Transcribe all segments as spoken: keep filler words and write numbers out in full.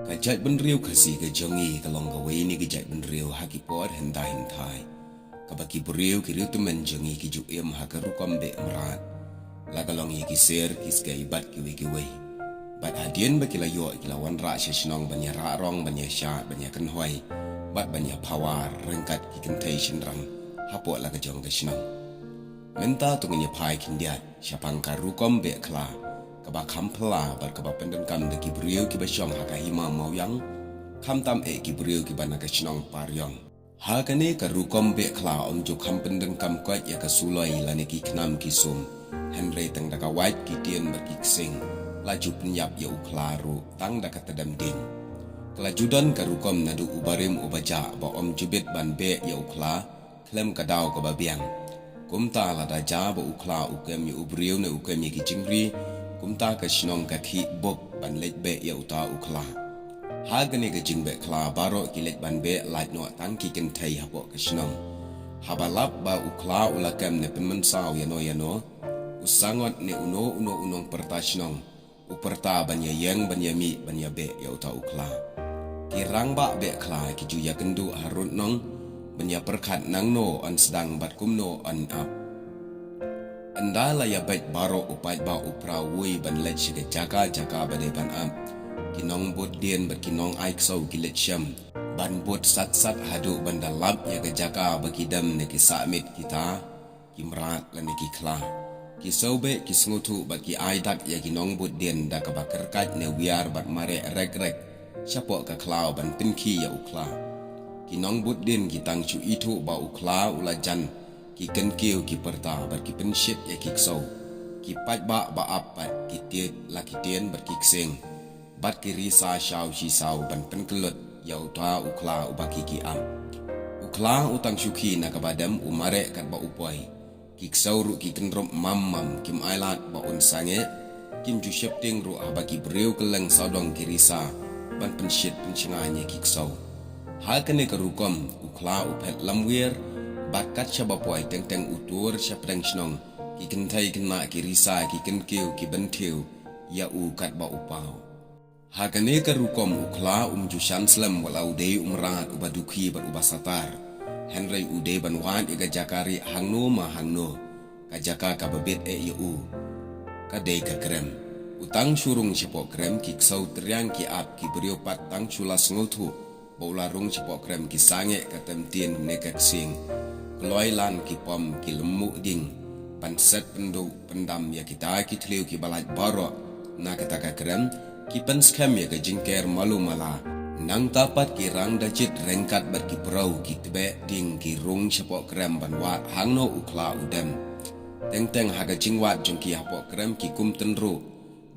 Ka jaitbynriew Khasi ka jong ngi ka long kawei na ki jaitbynriew ha ki por hynda hynthai, kaba ki briew ki riewtymmen jong ngi ki ju im ha ka rukom beh mrad, la ka long ïa ki ser, ki skei bad kiwei kiwei. Bad hadien ba ki la ïoh, ki la wanrah sha shnong ban ïa rah rong, ban ïa shad, ban ïa kynhoi bad ban ïa phawar ryngkat ki kynthei shynrang hapoh la ka jong ka shnong. Mynta to ngin ïa phai khyndiat shaphang ka rukom beh khla, kaba kham phylla bad kaba pyndonkam da ki briew kiba shong ha ka hima Mawïang, khamtam eh ki briew kiba na ka shnong Pariong. Ha kane ka rukom beh khla ym ju kham pyndonkam koit ïa ka suloi lane ki khnam ki sum, hynrei tang da ka wait, ki tien bad ki ksing. La ju pynïap ïa u khla ruh tang da ka tdem dieng. Ka la ju don ka rukom naduh u barim u bajah ba ym ju bit ban beh ïa u khla khlem ka daw kaba biang. Kumta lada jia ba u khla u kem ïa u briew ne u kem ïa ki jingri, kumta ka shnong ka khih bup ban leit beh ïa uta u khla. Ha kane ka jingbeh khla baroh ki leit ban beh, lait noh tang ki kynthei hapoh ka shnong. Haba lap ba u khla u la kem ne pynmynsaw ïano ïano, u sangot ne uno uno u nongpyrta shnong u pyrta ban ïa ïeng, ban ïa mih, ban ïa beh ïa uta u khla. Ki rangbah beh khla ki ju ïa kynduh harud nong ban ïa pyrkhat nangno yn sdang bad kumno yn ap. Ynda la ïa beit baroh, u paidbah u pra wei ban leit sha ka jaka jaka ba dei ban ap. Ki nongbud dien bad ki nongai ksew ki leit shem ban bud sat sat haduh ban da lap ïa ka jaka ba ki dem ne ki sahmit kita ki mrad lane ki khla. Ki ksew beh ki sngewthuh bad ki ai dak ïa ki nongbud dien da kaba kyrkait ne wiar bad mareh rek rek shapoh ka khlaw ban pynkhih ïa u khla. Ki nongbud dien ki tang shu ithuh ba u khla u la jan, ki kynkiew ki pyrta bad ki pynshit ïa ki ksew. Ki paidbah ba ap pat ki tied la ki tien bad ki ksing bad ki risa shaw shi saw ban pynkyllut ïa uta u khla uba ki ki ap. U khla u tang shu khih na kaba dem, u mareh katba u poi. Ki ksew ruh ki kynrup mam mam, kim ailad ba un sangeh. Kim ju sheptieng ruh haba ki briew kylleng sawdong ki risa ban pynshit pynshngaiñ ïa ki ksew. Ha kane ka rukom u khla u phet lamwir bad kat shaba poi teng teng u tur sha pdeng shnong. Ki kynthei khynnah ki risa, ki kynkiew ki bynthiew ïa u katba u paw. Ha kane ka rukom u khla um ju shan slem wat la u dei u mrad uba dukhi bad uba satar. Hynrei u dei ban wad ïa ka jaka rieh hangno ma hangno. Ka jaka kaba bit eh ïa u ka dei ka krem. U tang shu rung shapoh krem, ki ksew triang ki ap, ki briew pat tang shu la sngewthuh ba u la rung shapoh krem, ki sangeh ka temtien ne ka ksing. Kloi lan ki pom, ki lymmuh ding ban set pynduh pyndam ïa kita ki thliew kiba lait baroh na kata ka krem. Ki pynskhem ïa ka jingker malu mala. Nangta pat ki rang da jit ryngkat bad ki briew, ki tbeh ding, ki rung shapoh krem ban wad hangno u khla u dem. Teng teng ha ka jingwad jong ki hapoh krem ki kumtynruh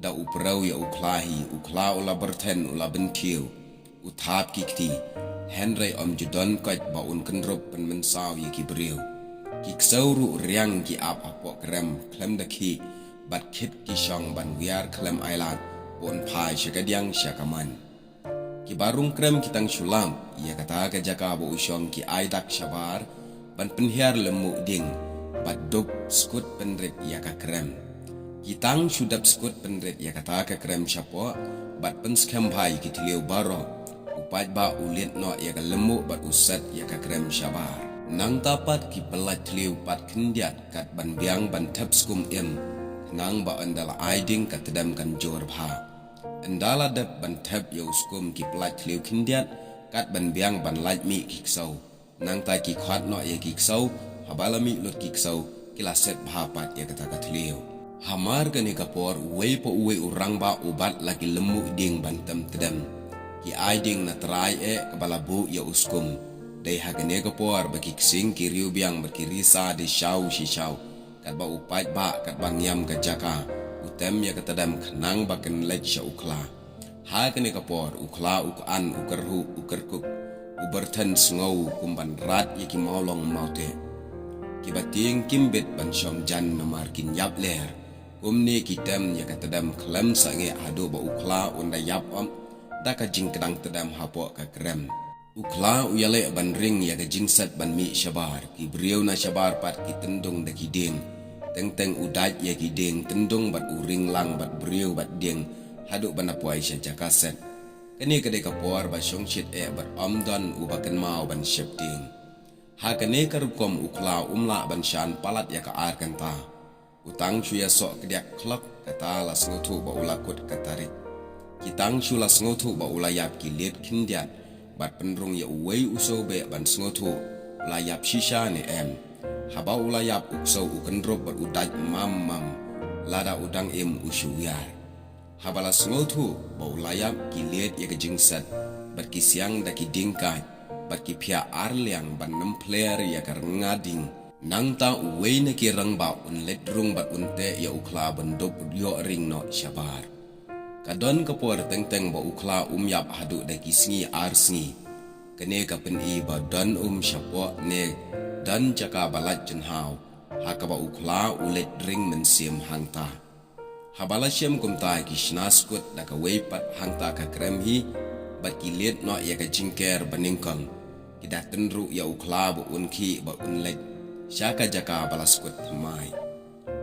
da u briew ïa u khla hi. U khla u la byrthen, u la bynthiew, u thap ki kti, hynrei ym ju don koit ba un kynrup pynmynsaw ïa ki briew. Ki ksew ruh riang ki ap hapoh krem khlem da khih bad khit ki shong ban wiar khlem ailad ba un phai sha kadiang sha kaman. Kiba rung krem ki tang shu lap ïa kata ka jaka ba u shong, ki ai dak shabar ban pynhiar lymmuh ding bad dup skut pynrit ïa ka krem. Ki tang shu dep skut pynrit ïa kata ka krem shapoh bad pynskhem bha ïa ki thliew baroh. U paidbah u lied noh ïa ka lymmuh bad u set ïa ka krem shabar. Nangta pat ki pyllait thliew pat khyndiat kat ban biang ban thep skum im, khnang ba ynda la ai ding ka tdem kan jur bha. Ynda la dep ban thep ïa u skum, ki pyllait thliew khyndiat kat ban biang ban lait mih ki ksew. Nangta ki khot noh ïa ki ksew, haba la mih lut ki ksew ki la set bha pat ïa kata ka thliew. Hamar kane ka por uwei pa uwei u rangbah u bat la ki lymmuh ding ban tem tdem. Ki ai ding na trai eh kaba la buh ïa u skum. Dei ha kane ka por ba ki ksing ki riewbiang bad ki risa dei shaw shi shaw. Katba u paidbah, katba ngiam ka jaka, u tem ïa ka tdem khnang ba kan leit sha u khla. Ha kane ka por u khla u khan, u kyrhuh, u kyrkuk, u byrthen sngew kum ban rat ïa ki mawlong mawteh. Kiba tieng kim bit ban shong jan namar kin ïap ler. Kumne ki tem ïa ka tdem khlem sangeh haduh ba u khla un da ïap ap da ka jingkdang tdem hapoh ka krem. U khla u ïaleh ban ring ïa ka jingset ban mih shabar. Ki briew na shabar pat ki tyndung da ki dieng. Teng teng u dait ïa ki dieng tyndung bad u ring lang bad briew bad dieng haduh ban da poi sha jaka set. Kane ka dei ka por ba shongshit eh bad ym don uba kynmaw ban sheptieng. Ha kane ka rukom u khla um lah ban shan palat ïa ka ar kynta. U tang shu ïasoh kdiak khlok kata la sngewthuh ba u la kut ka tarik. Ki tang shu la sngewthuh ba u la ïap ki liet khyndiat bad pynrung ïa uwei u sngewbeh ban sngewthuh u la ïap shisha ne em. Haba u la ïap u ksew u kynrup bad u dait mam mam lada u dang im u shu wiar. Haba la sngewthuh ba u la ïap ki liet ïa ka jingset bad ki siang da ki diengkait bad ki phiah ar liang ban nymphler ïa ka rnga ding. Nangta uwei na ki rangbah un leit rung bad un teh ïa u khla ban dup ïoh ring noh shabar. Ka don ka por teng teng ba u khla um ïap haduh da ki sngi ar sngi. Kane ka pyni ba don um shapoh ne don jaka ba lait jynhaw ha kaba u khla u leit ring mynsiem hangta. Haba la shem kumta ki shna skud da kawei pat hangta ka krem hi bad ki liet noh ïa ka jingker ba nyngkong. Ki da tynruh ïa u khla ba un khih ba un leit sha ka jaka ba la skud thymmai.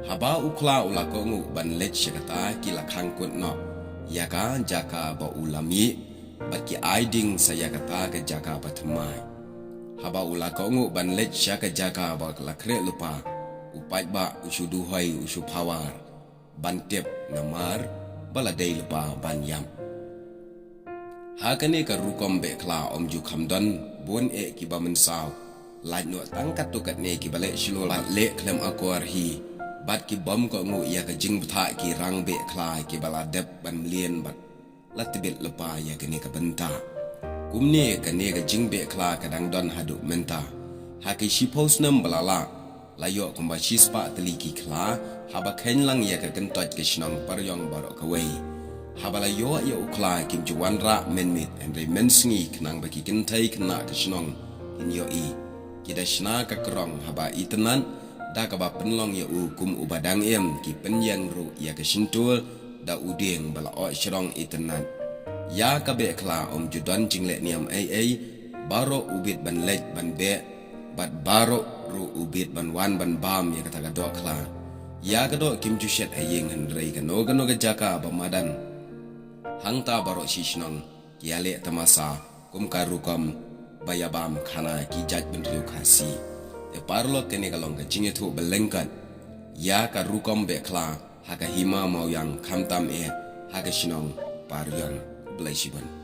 Haba u khla u la kohnguh ban leit sha kata ki la khang kut noh ïa ka jaka ba u la mih bad ki ai ding sa ïa kata ka jaka ba thymmai. Haba u la kohnguh ban leit sha ka jaka ba la khreh lypa u paidbah u shu duhoi u shu phawar ban tip namar ba la dei lypa ban ïap. Ha kane ka rukom beh khla ym ju kham don bun eh kiba mynsaw. Lait noh tang katto katne kiba leh shlur bad leh khlem akor hi bad ki bym kohnguh ïa ka jingbthah ki rang beh khla kiba la dep ban mlien bad la tbit lypa ïa kane ka bynta. Kumne kane ka jingbeh khla ka dang don haduh mynta. Ha ki shiphew snem ba la lah la ïoh kumba shispah tylli ki khla haba kheiñ lang ïa ka kyntoit ka shnong Pariong baroh kawei. Haba la ïoh ïa u khla kim ju wanrah mynmiet hynrei mynsngi khnang ba ki kynthei khynnah ka shnong kin ïohi. Ki da shna ka krong haba itynnad da kaba pynlong ïa u kum uba dang im ki pynïeng ruh ïa ka shyntur da u dieng ba la oh shrong itynnad. Ïa ka beh khla ym ju don jingleh niam ei ei baroh u bit ban leit ban beh bad baroh ruh u bit ban wan ban bam ïa kata ka doh khla. Ïa ka doh kim ju shet ha ïing hynrei kano kano ka jaka ba madan. Hangta baroh shi shnong ki ïaleh tamasa kum ka rukom ba ïa bam khana ki jait bynriew Khasi. Te paralok kane ka long ka jingïathuh ba lyngkot ïa ka rukom beh khla ha ka hima Mawïang khamtam eh ha ka shnong Pariong. Blei shibun.